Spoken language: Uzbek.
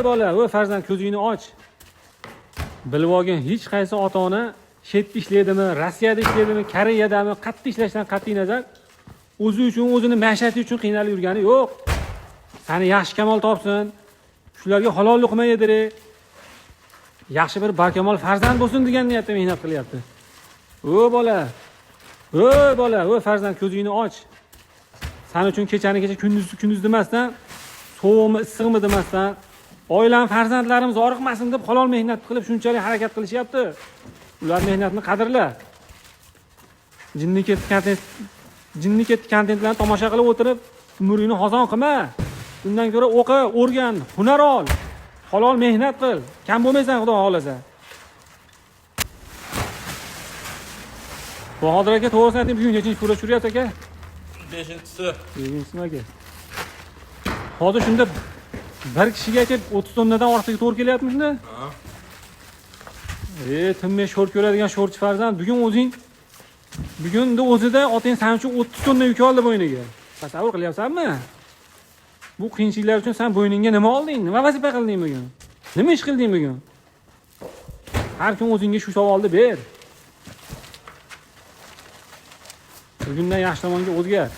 Bola, o farzand, ko'zingni och. Bilib olgin, hech qaysi ota ona chetda ishlaydimi, Rossiyada ishlaydimi, Koreyadami, qayerda ishlashdan qat'iy nazar o'zi uchun, o'zini maishati uchun qiynalib yurgani yo'q. Sani yaxshi kamol topsin, shularga halol luqma yediray, yaxshi bir barkamol farzand bo'lsin degan niyatda mehnat qilyapti. O bola, o bola, o farzand, ko'zingni och. San uchun kechani kecha, kunduzni kunduz demasdan, sovuqmi issiqmi demasdan, oilam, farzandlarimiz oriqmasin deb halol mehnat qilib shunchalik harakat qilishyapti. Ular mehnatni qadrla. Jinni ketdi kontent, jinni ketdi kontentlarni tomosha qilib o'tirib umringni xazon qilma. Undan ko'ra o'qi, o'rgan, hunar ol, halol mehnat qil, kam bo'lmaysan xudo xohlasa. Bahodir aka, to'g'risini ayting, bugun nechinchi pura tushiryapti aka? 5-inchisi. Beshinchisimi aka? Hozir shunda bir kishiga aka 30 tonnadan ortiq to'g'ri kelyaptimi shunda? Ha. Tinmay sho'r ko'radigan sho'rchi farzand, bugun o'zing, bugunni o'zida otang san uchun 30 tonna yuk oldi bo'yniga. Tasavvur qilyapsanmi? Bu qiyinchiliklar uchun sen bo'yningga nima olding? Nima vazifa qilding bugun? Nima ish qilding bugun? Har kun o'zingga shu savolni ber. Bugundan yaxshi tomonga o'zgar.